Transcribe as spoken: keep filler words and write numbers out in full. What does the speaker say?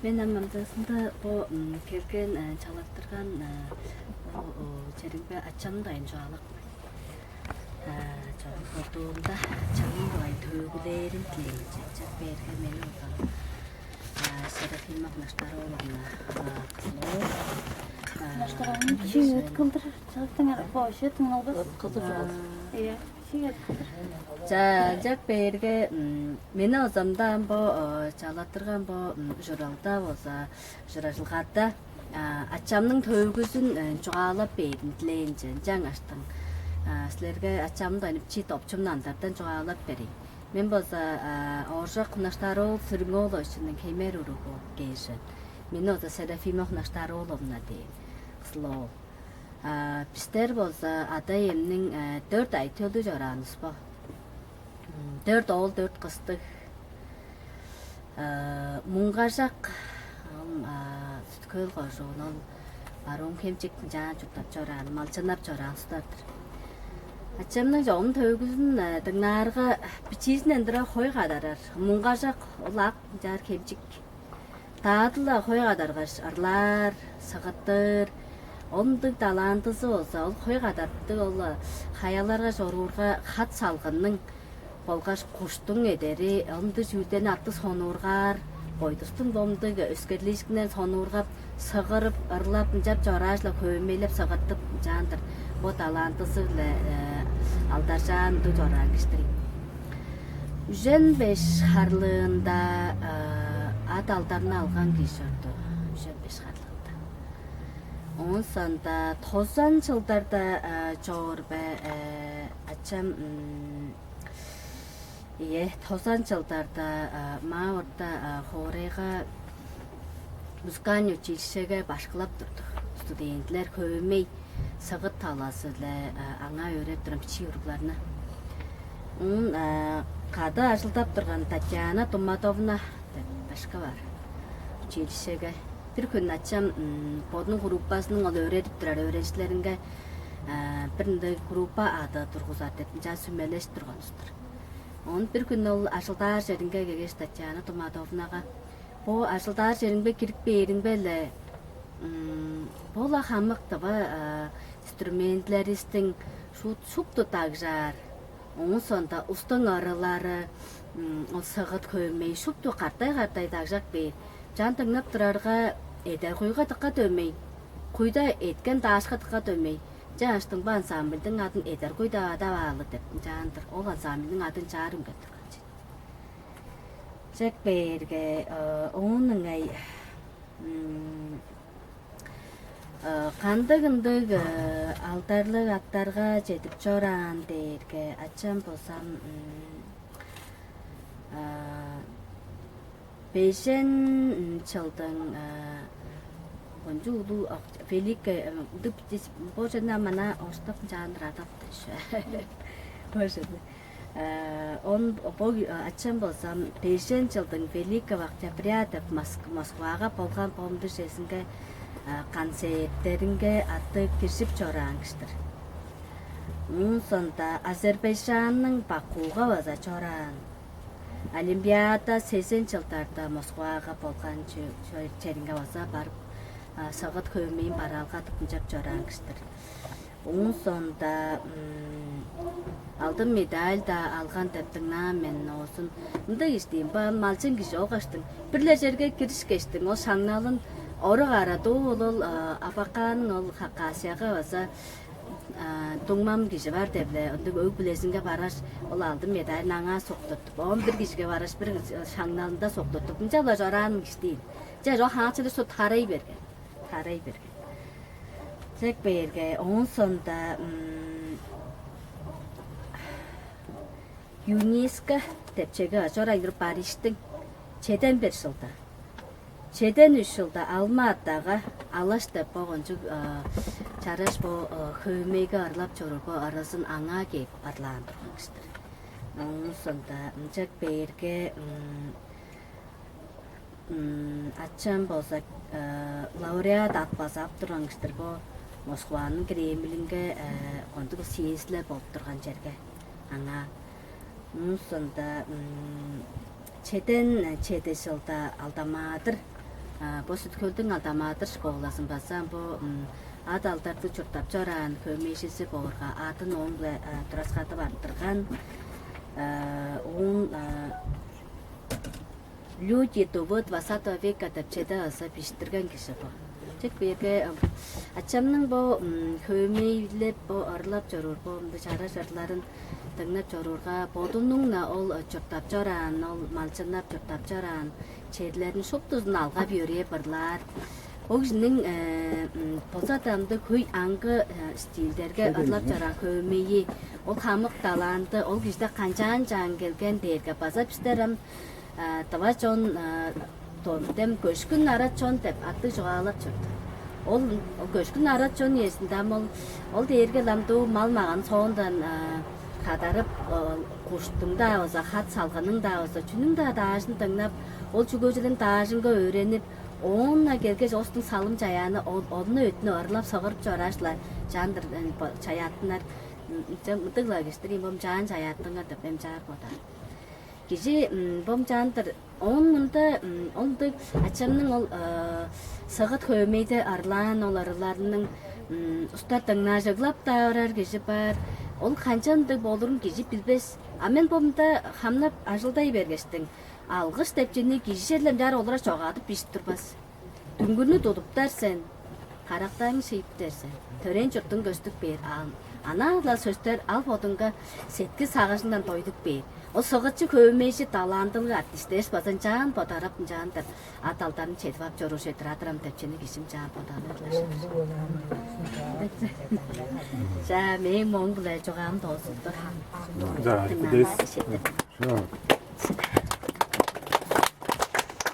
Мен ам амдыызында бо келген чалаттырган бо чериңбе ачамны дайын чугаалап, чогум бодуунда ачамның дайын төөгүлээрин дилээн чечек бээрге мени узан Серафима Кунаштаровна Кызлов. Кунаштаровна чи өткүлдүр чалаттың бо өшө тыңналбас. Кызы Иә, шиңет. За, ынчап бээрге мени озамдаан бо чалаттырган бо ужуралда болза ужуражылгада ачамның төөгүзүн чугаалап бээрин дилээнче ынчангаштың силерге ачамдан ипчи допчумну андардан чугаалап берейн. Мен болза Ооржак Кунаштар-оол Сүрүң-ооловичиниң хеймер уругу кээжен. Мени болза Серафима Кунаштар-ооловна дээн кызыл-оол. А бистер болза ада-иемниң дөрт айтыылдыг чораанывыс бо. Дөрт оол, дөрт кыстыг. Муңгажак ол Сүткөөл кожуун ол Баруун-Хемчик ынчаан чурттап чораан, малчыннап чораан устар-дыр. Ачамның чогум төөгүзүн дыңнаарга бичиизинден тура хой кадарар. Муңгажак ол ак ынчаар хемчик. Даадыла хой кадаргаш ырлаар, сыгыттыр. Ондуг далаандызы болза ол хой кадарыптыг ол хаяларга чоруурга хат салгынның болгаш куштуң эдери ындыг чүүлдени аттыг сонуургаар, бойдустуң бомдуг өскерлиишкиннен сонуургап, сыгырып, ырлап, ынчап чорааш-ла хөөмейлеп сыгыртып ынчаан-дыр. Бо далаандызы-биле алдаржаан ындыг чораан киштир. Үжен беш харлыында ат алдарны алган кижи чорду. Үжен беш харлыында. Оон соонда тозан чылдарда чоор бе ачам. Ийе, тозан чылдарда маа орта хоорайга музыкальный училищеге башкылап турду. Студентилер хөөмей сыгыт талазы-биле аңаа өөреп турган бичии уругларны. Оон кады ажылдап турган Татьяна Тумадовна деп башка бар училищеге. Бир хүн ачам бодунуң группазының ол өөредип турар өөреникчилеринге бир ындыг группа ады тургузар деп ынчаар сүмелешип турган улус-тур. Оон бир хүн ол ажылдаар черинге келгеш, Татьяна Тумадовнага: «Бо ажылдаар чериңбе кирип бээриңбе-ле, бо-ла хамык тыва инструментилеривистиң шуут шупту дагжаар, оон соонда устуң ырылары, ол сыгыт хөөмей шупту картай-картай дагжап бээр. Чаан дыңнап турарга, эдер куйга дыка дөмей, куйда эткен даашка дыка дөмей. Чааштың бо ансамбльдиң адын эдер куй деп адап аалы» деп ынчаан-дыр. Ол ансамбльдиң адын чаар үнгеп турган чүве. Чек бээрге оон ыңай кандыг ындыг алдарлыг аттарга чедип чораан дээрге, ачам болзам бежен чылдың кончуг улуу великая ындыг бо чүвени мана орустап ынчаан ырадап дээш. Бо чүвени он бо ачам болзам бежен чылдың Великого Октября деп Москвага болган бомдужезинге концерттеринге аттыг киржип чораан киштир. Оон соонда Азербайджанның Бакуга база чораан. Олимпиада сезен чылдарда Москвага болган черинге база барып, сагыт хөөмейин бараалгадып ынчап чораан киштир. Оон соонда алдын медаль-даа алган деп дыңнаан мен оозун. Ындыг иштиин баан малчын кижи олгаштың. Бир-ле черге киришкештиң, ол шаңналын орук ара дуу ол абакааның ол Хакасияга база дуңмам кижи бар деп-ле, ындыг өг-бүлезинге баргаш, ол алдын медальын аңаа соктуртуп, оон бир кижиге баргаш, бир шаңналында соктуртуп, ынчап-ла чораан киштиин. Че, чок хаачылы шо тарай берген. Тарай берген. Чек бээрге, оон соонда ЮНЕСКО деп чеге чорайдыр Парижтиң чеден бир чылда. Чеден үш чылда алма аттага алаш деп бо кончуг чараш бо хөөмейге ырлап чоруур бо ырызын аңаа кээп ырлаан турган киштир. Оон соонда ынчак бээрге ачам болза лауреат ат база ап турган киштир бо Москваның Кремлинге кондуг съездилер болуп турган черге аңаа. Оон соонда Чеден чеди чылда Алдан-Маадыр, бо Сүт-Хөлдүң Алдан-Маадыр школазын база бо ат-алдарлыг чурттап чораан хөөмейжизи боорга, адын ооң-биле тураскадып арттырган. Оон «Люди дувы двадцатого века» деп чеде база биштирген кижи бо. Чек биеге ачамның бо хөөмейлеп, бо ырлап чоруур, бо мынды чараш ырларын дыңнап чоруурга, бодунуң-на ол чурттап чораан, ол малчыннап чурттап чораан черлерин шуптузун алгап йөрээп ырлаар. Ол кижиниң болза-даа ындыг хөй аңгы стильдерге ырлап чораан хөөмейи, ол хамык таланты ол кижиде канчаан чаан келген дээрге, база бистер ам тыва чон дем көшкүн арат чон деп аттыг чугаалап чорду. Ол көшкүн арат чон үезинде ам ол ол дээрге ламдуу мал-маган соондан хадарып, куштуң-даа болза, хат салганның-даа болза, чүнүң-даа даажын дыңнап, ол чүгөжүлүн даажынга өөренип, оон-на келгеш, остуң салым-чаяаны ону өттүнү ырлап сыгырып чорааш-ла, чаандыр чаяаттынар. Мындыг-ла киштир ийин, бом чаан чаяаттыңар деп эмчаар бодаан. Кижи бом чаандыр оон мында ол мындыг ачамның ол сыгыт хөөмейде арлаан ол ырыларының устар дыңнаажыглап-даа орар кижи бар. Ол канчан ындыг болурун кижи билбес. А мен бо мында хамнап ажылдай бергештиң, алгыш деп чүнү кижи черле ынчаар олура чогаадып бижип турбас. Дүңгүрнү тудуптар сен, карактаң шииптер сен, төрээн чуртуң көстүп бээр аан. Анаа-ла сөстер ал бодуңга сеткил сагыжыңдан дойдуп бээр. Ол сыгытчы хөөмейжи талантылыг артистерис база ынчаан бодарап ынчаандыр ат алдарын чедип ап чоруур чедир адырам деп чүнү кижим чаан бодааныр. Ча, мээң моң-биле чугаам доозулду. Да, Дыңнаңар дес. Шедир. Sure.